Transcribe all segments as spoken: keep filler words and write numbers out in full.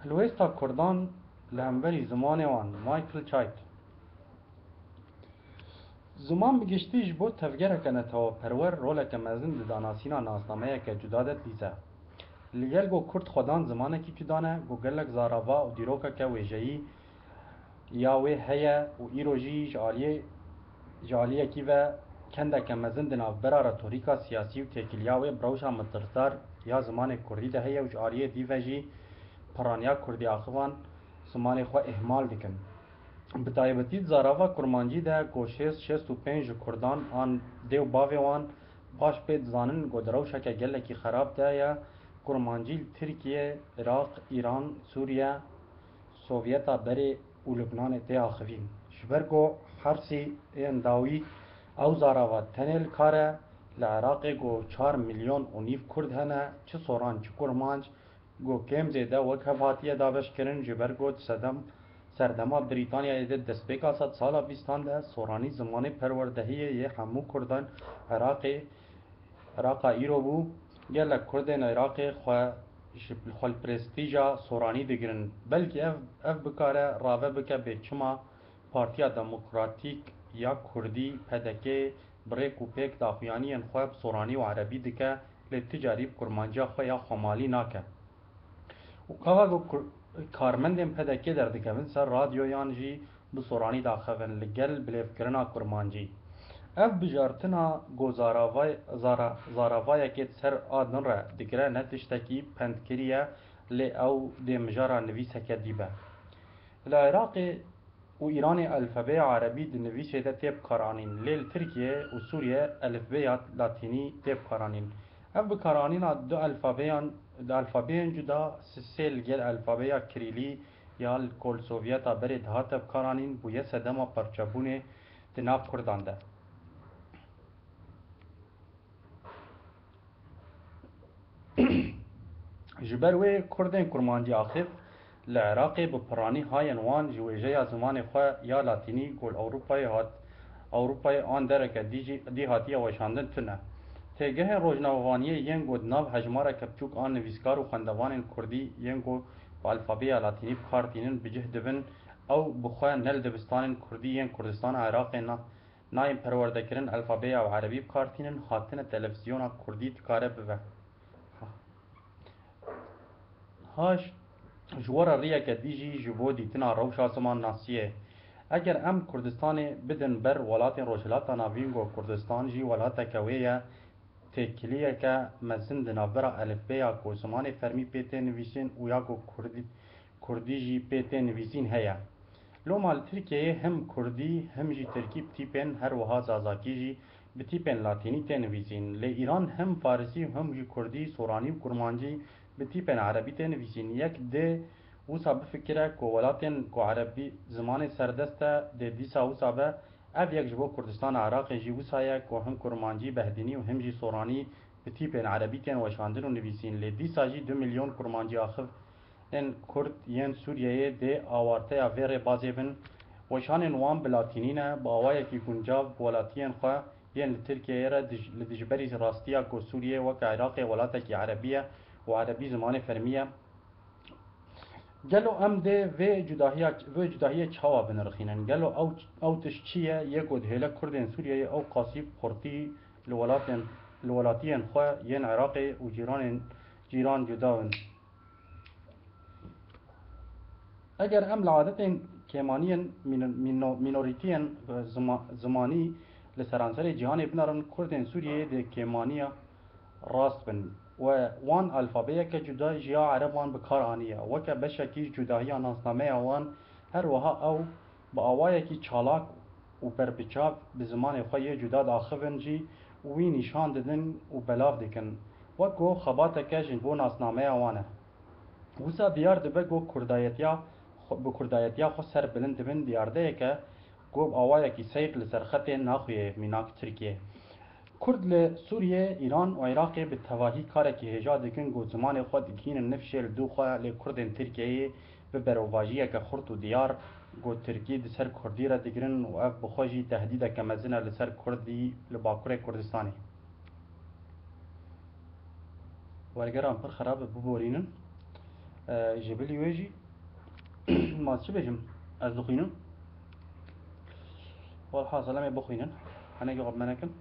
Hilwêsta Kurdan li hemberî zimanê wan, Michael Chait. Ziman bi giştî ji bo tevgereke neteweperwer roleke mezin di danasîna nasnameyeke cuda de dîse. Li gel ku Kurd xwedan zimanekî cuda ne, ku gelek zarava û dîrokeke wêjeyî ya wê heye û îro jî ji aliyê, ji aliyekî ve kendeke mezin di navbera retorîka siyasî û têkiliya wê bi rewşa mitirsdar ya zimanê kurdî de heye û ji aliyê dî ve jî piraniya kurdîaxivan zimanê xwe îhmal dikin. Bi taybetî di zarava kurmancî de ku şêst şêst û pênc ji kurdan an dê û bavê wan baş pê dizanin ku di rewşeke gelekî xerab de ye, kurmancî li Tirkiye, Iraq, Îran, Sûriye, Sovyeta berê û Lubnanê tê axivîn. Ji ber ku hersî yên dawî ew zarava tenê li kar e, li Iraqê ku çar milyon û nîv kurd hene, çi soran çi kurmanc, ku kêm zêde wek hev hatiye dabeşkirin, ji ber ku di sedem, serdema Brîtanyayê de destpêka sedsala bîstan de soranî zimanê perwerdehiyê yê hemû kurdan Iraqê, Iraqa îro bû, gelek kurdên Iraqê xwe ji xwe li prestîja soranî digirin. Belkî ev, ev bikare rave bike bê çima Partiya Demokratîk ya Kurdî, P D K, bi rêk û pêk daxuyaniyên xwe bi soranî û erebî dike, lê ti carî bi kurmanciya xwe ya xwemalî nake. Û gava ku kur-, karmendên P D K derdikevin ser radyoyan jî bi soranî daxivin li gel bilêvkirina kurmancî. Ev bijartina ku zaravay-, zara-, zaravayekê di ser a din re digire ne tiştekî pendkirî ye, lê ew dê mijara nivîseke dî be. Li Iraqê û Îranê alfabeya erebî di nivîsê de tê bikaranîn, lê li Tirkiye û Sûriye elifbeya latînî tê bikaranîn. Ev bikaranîna du alfabeyan, du alfabeyên cuda, sisê li gel alfabeya kirîlî ya li ku li Sovyeta berê dihate bikaranîn, bûye sedema parçebûnê di nav kurdan de. Ji ber wê kurdên kurmancî axif li Iraqê bi piranî hayên wan ji wêjeya zimanê xwe ya latînî ku li Ewropayê hat, Ewropayê an dereke dî jî, dî hatiye weşandin tune. Têgehên rojnamevaniyê yên ku di nav hejmareke biçûk an nivîskar û xwendevanên kurdî yên ku bi alfabeya latînî bi kar tînin bi cih dibin, ew bi xwe ne li dibistanên kurdî yên Kurdistana Iraqê ne, nayên perwerdekirin alfabeya erebî bi kar tînin, hatine televîzyona kurdî dikare bibe. Haş, ji we re riyeke dî jî ji bo dîtina rewşa zimannasiyê. Eger em Kurdistanê bidin ber welatên Rojhilata Navîn, ku Kurdistan jî welateke wê ye, têkiliyeke mezin di navbera elifbeya ku zimanê fermî pê tê nivîsîn û ya ku kurdî, kurdî jî pê tê nivîsîn heye. Loma li Tirkiyeyê him kurdî, him jî tirkî bi tîpên, her wiha zazakî jî bi tîpên latînî tê nivîsîn. Lê Îran him farisî û him jî kurdî, soranî û kurmancî bi tîpên erebî tê nivîsîn. Yek dê wisa bifikire ku welatên ku erebî zimanê serdest e, dê dîsa wisa be. Ev yek ji bo Kurdistana Iraqê jî wisa ye ku him kurmancî, behdînî û him jî soranî bi tîpên erebî tên weşandin û nivîsîn. Lê dîsa jî du milyon kurmancî axivên kurd yên Sûriyeyê dê awarteya vê rêbazê bin. Weşanên wan bi latînî ne, bi awayekî guncav bi welatiyên xwe yên li Tirkiyeyê re dij-, li dijberî rastiya ku Sûriye weke Iraqê welatekî erebî ye û erebî zimanê fermî ye. Gelo em dê vê cudahiya, vê cudahiyê çawa binirxînin? Gelo ew, ew tişt çi ye, yê ku dihêle Kurdên Sûriyeyê ew qasî bi xurtî li welatên, li welatiyên xwe yên Iraqê û cîranên, cîran cuda bin? Eger em li adetên kêmaniyên mîno-, mîno-, mînorîtiyên, e, zima-, zimanî li seranserê cîhanê binerin, Kurdên Sûriyeyê dê kêmaniya rast bin we wan alfabeyeke cuda ji ya ereban bi kar aniye. Weke beşekî ji cudahiya nasnameya wan, her wiha ew bi awayekî çalak û berbiçav bi zimanê xwe yê cuda diaxivin jî û wî nîşan didin û belav dikin, wek ku xebateke ji bo nasnameya wan e. Wisa diyar dibe ku kurdayetiya xwe, bi kurdayetiya xwe serbilind dibin, diyardeyeke ku bi awayekî seyr li ser xetê naxuye mînak Tirkiye. Kurd li Sûriye, Îran û Iraqê bi tevahî karekî hêja dikin ku zimanê xwe digihînin nifşê li dû xwe, lê Kurdên Tirkiyeyê bi berovajiyeke xurt û diyar ku tirkî di ser kurdî re digirin û ev bi xwe jî tehdîdeke mezin e li ser kurdî li Bakurê Kurdistanê. Wergeran pir xerab e, biborînin. E, ji bilî wê jî, ma çi bêjim? Ez dixwînim. Welhasil, em ê bixwînin. Henekî xwe bi me nekin.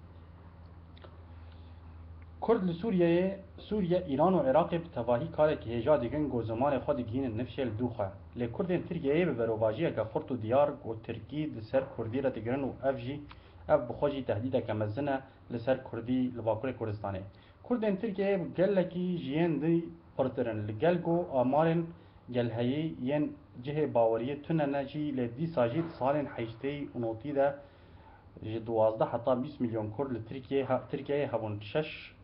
Kurd li Sûriyeyê, Sûriye, Îran û Iraqê bi tevahî karekî hêja dikin ku zimanê xwe digihînin nifşê li dû xwe. Lê Kurdên Tirkiyeyê bi berovajiyeke xurt û diyar ku Tirkî di ser Kurdî re digirin û ev jî, ev bi xwe jî tehdîdeke mezin e li ser Kurdî li Bakurê Kurdistanê. Kurdên Tirkiyeyê bi gelekî ji yên dî pirtir in. Li gel ku amarên gelheyî yên cihê baweriyê tune ne jî, lê dîsa jî di salên heştê û notî de ji duwazdeh heta bîst milyon Kurd li Tirkiyeyê he-, Tirkiyeyê hebûn. Şeş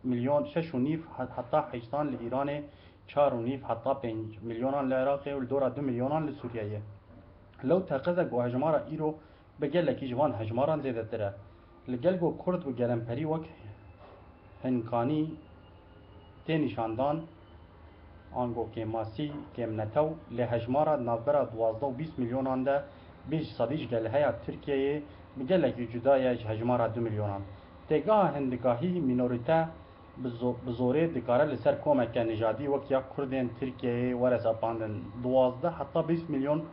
milyon, şeş û nîv he-, heta heyştan li Îranê, çar û nîv heta pênc milyonan li Iraqê û li dora du milyonan li Sûriyeyê. Lew teqez e ku hejmara îro bi gelekî ji van hejmaran zêdetir e. Li gel ku Kurd bi gelemperî wek hinkanî tê nîşandan, ango kêmasî, kêmnetew, lê hejmara di navbera duwazdeh û bîst milyonan de bê ji sedî ji gelheya Tirkiyeyê bi gelekî cuda ye ji hejmara du milyonan. Têgeha hindikahî mînorîte bi zo-, bi zorê dikare li ser komeke nijadî wek ya Kurdên Tirkiyeyê were sepandin. Duwazdeh heta bîst milyon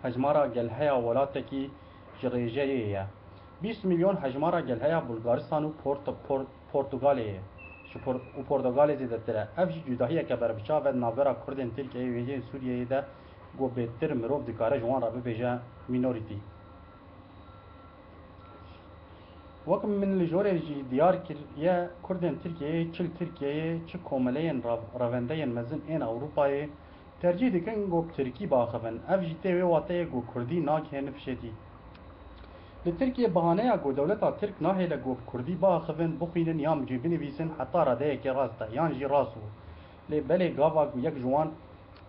hejmara gelheya welatekî ji rêjeyê ye. Bîst milyon hejmara gelheya Bulgaristan û Porto-, Por-, Portugalê ye. Ji Por-, û Portugalê zêdetir e. Ev jî cudahiyeke berbiçav e di navbera Kurdên Tirkiyeyê û hêjên Sûriyeyê de, ku bêtir mirov dikare ji wan re bibêje mînorîtî. Wek min li jorê jî diyar kiriye, Kurdên Tirkiyeyê, çi li Tirkiyeyê, çi komeleyên rav-, revendeyên mezin ên Ewropayê tercîh dikin ku bi Tirkî biaxivin. Ev jî tê wê wateyê ku Kurdî nagihê nifşêtî. Li Tirkiyê bahaneya ku dewleta Tirk nahêle ku bi Kurdî biaxivin, bixwînin yan jî binivîsin heta radeyekê rast e, yan jî rast bû. Lê belê gava ku yek ji wan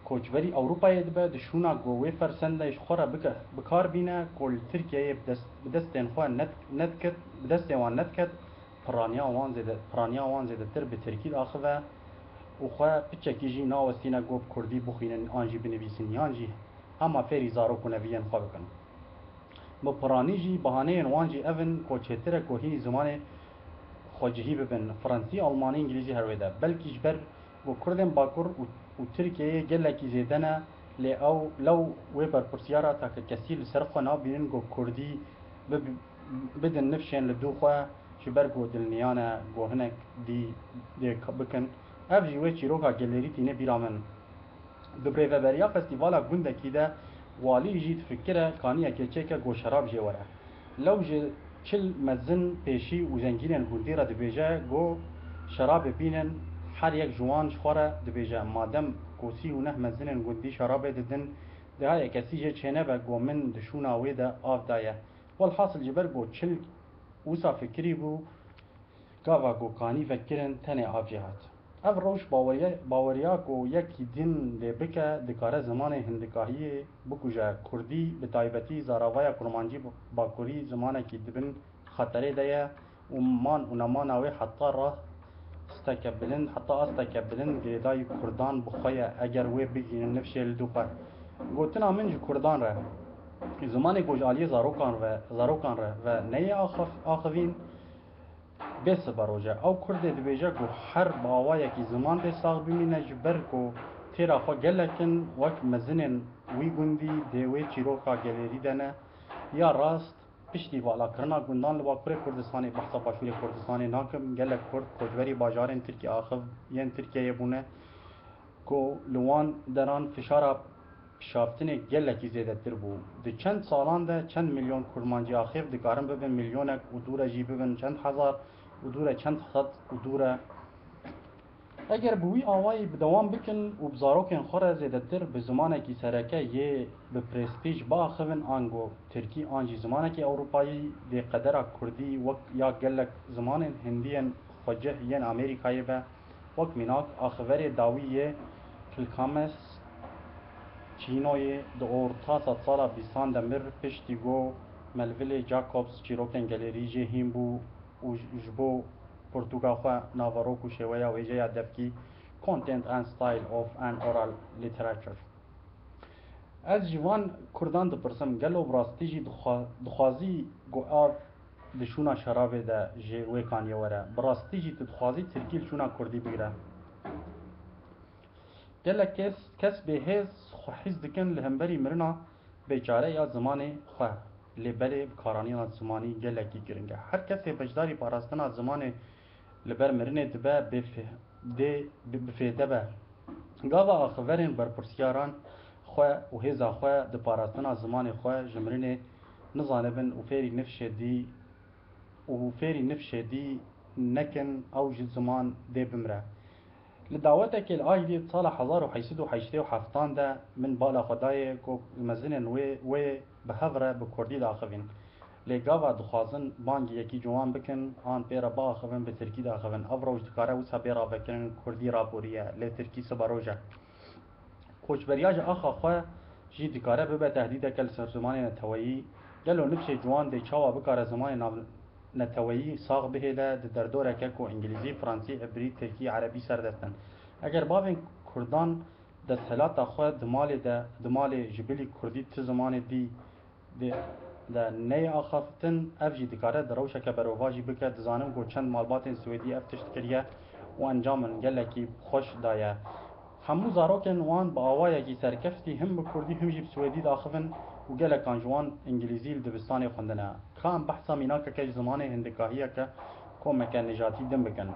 koçberî Ewropayê dibe, di şûna ku wê fersendê ji xwe re bike, bi kar bîne, ku li Tirkiyeyê bi dest, bi destên xwe net-, nediket, bi destê wan nediket, piraniya wan zêde-, piraniya wan zêdetir bi tirkî diaxive û xwe piçekî jî nawestîne ku bi kurdî bixwînin an jî binivîsin, yan jî hema fêrî zarok û neviyên xwe bikin. Bi piranî jî bahaneyên wan jî ev in ku çêtir e ku hînî zimanê xwecihî bibin, fransî, almanî, îngilîzî her wê de. Belkî ji ber ku kurdên bakur û, û Tirkiyeyê gelekî zêde ne, lê ew lew wê berpirsiyara takekesî li ser xwe nabînin ku kurdî bib-, bidin nifşên li dû xwe, ji ber ku dilniya ne ku hinek dî dê bikin. Ev jî wê çîroka gelêrî tîne bîra min. Di birêveberiya festîvala gundekî de walî jî difikire kaniyekê çêke ku şerab jê were. Lew ji çil mezin, pêşî û zengînên gundî re dibêje ku şerabê bînin, her yek ji wan ji xwe re dibêje, madem ku sî û neh mezinên gundî şerabê didin, diha yekesî jê çênebe ku min di şûna wê de av daye. Welhasil ji ber ku çil wisa fikirî bû, gava ku kanî vekirin tenê av jê hat. Ev rewş baweriye-, baweriya ku yekî din lê bike, dikare zimanê hindikahiyê bikuje. Kurdî, bi taybetî zaravaya kurmancî bakurî, zimanekî di bin xeterê de ye û man û nemana wê heta rasteke bilind, heta asteke bilind girêdayî kurdan bi xwe ye, eger wê bigihînin nifşê li dû xwe. Gotina min ji kurdan re, zimanê ku ji aliyê zarokan ve, zarokan re ve neyê axif-, axivîn, bê siberoj e. Ew kurdê dibêje ku her bi awayekî ziman dê sax bimîne, ji ber ku têra xwe gelek in, wek mezinên wî gundî dê wê çîroka gelêrî de ne. Ya rast, piştî valakirina gundan li Bakurê Kurdistanê, behsa Başûrê Kurdistanê nakim, gelek kurd koçberî bajarên Tirkiyê axiviyên Tirkiyeyê bûne ku li wan deran fişara pişaftinê gelekî zêdetir bû. Di çend salan de çend milyon kurmancî axêv dikarin bibin milyonek û dûre jî bibin çend hezar û dûre çend sed û dûre. Eger bi wî awayî bi dewam bikin û bi zarokên xwe re zêdetir bi zimanekî sereke yê bi prestîj biaxivin, ango tirkî an jî zimanekî ewropayî, dê qedera kurdî wek ya gelek zimanên hindî yên xwecih yên Amerîkayê be. Wek mînak, axiverê dawî yê Kilkames Çînoyê di orta sedsala bîstan de mir, piştî ku Melville Jacobs çîrokên gelêrî jê hîn bû û ji bo pirtûka xwe naverok û şêweya wêjeya devkî, Content and Style of an Oral Literature. Ez ji van kurdan dipirsim, gelo bi rastî jî dixwa-, dixwazî ku av di şûna şerabê de ji wê kaniyê were? Bi rastî jî tu dixwazî tirkî li şûna kurdî bigire? Gelek kes, kes bêhêz xwe hîs dikin li hemberî mirina bêçare ya zimanê xwe. Lê belê bikaranîna zimanî gelekî giring e. Her kesê beşdarî parastina zimanê li ber mirinê dibe bê fê-, dê bi, bi fêde be. Gava axiverên berpirsiyaran xwe û hêza xwe di parastina zimanê xwe ji mirinê nizanibin û fêrî nifşê dî û fêrî nifşê dî nekin, ew ji ziman dê bimre. Li dawetekê li Aydî sala hezar û heşt sed û heştê û heftan de min bala xwe dayê ku mezinên wê, wê bi hev re bi kurdî diaxivîn. Lê gava dixwazin bangî yekî ciwan bikin, an pê re biaxivin, bi tirkî diaxivin. Ev roj dikare wisa bê ravekirin, kurdî raboriye, lê tirkî sibe roj e. Koçberiya ji axa xwe jî dikare bibe tehdîdeke li ser zimanê neteweyî. Gelo nifşê ciwan dê çawa bikare zimanê nav-, neteweyî sax bihêle di derdoreke ku îngilîzî, fransî, îbrî, tirkî, erebî serdest in? Eger bavên kurdan desthilata xwe di malê de, di malê ji bilî kurdî ti zimanê dî de, de neyê axaftin, ev jî dikare di rewşeke berovajî bike. Dizanim ku çend malbatên Swêdî ev tişt kiriye û encamin gelekî xweş daye. Hemû zarokên wan bi awayekî serkeftî him bi kurdî him jî bi swêdî diaxivin û gelekan ji wan îngilîzî li dibistanê xwendine. Ka em behsa mînakeke ji zimanê hindikahiyeke komeke nijatî din bikin.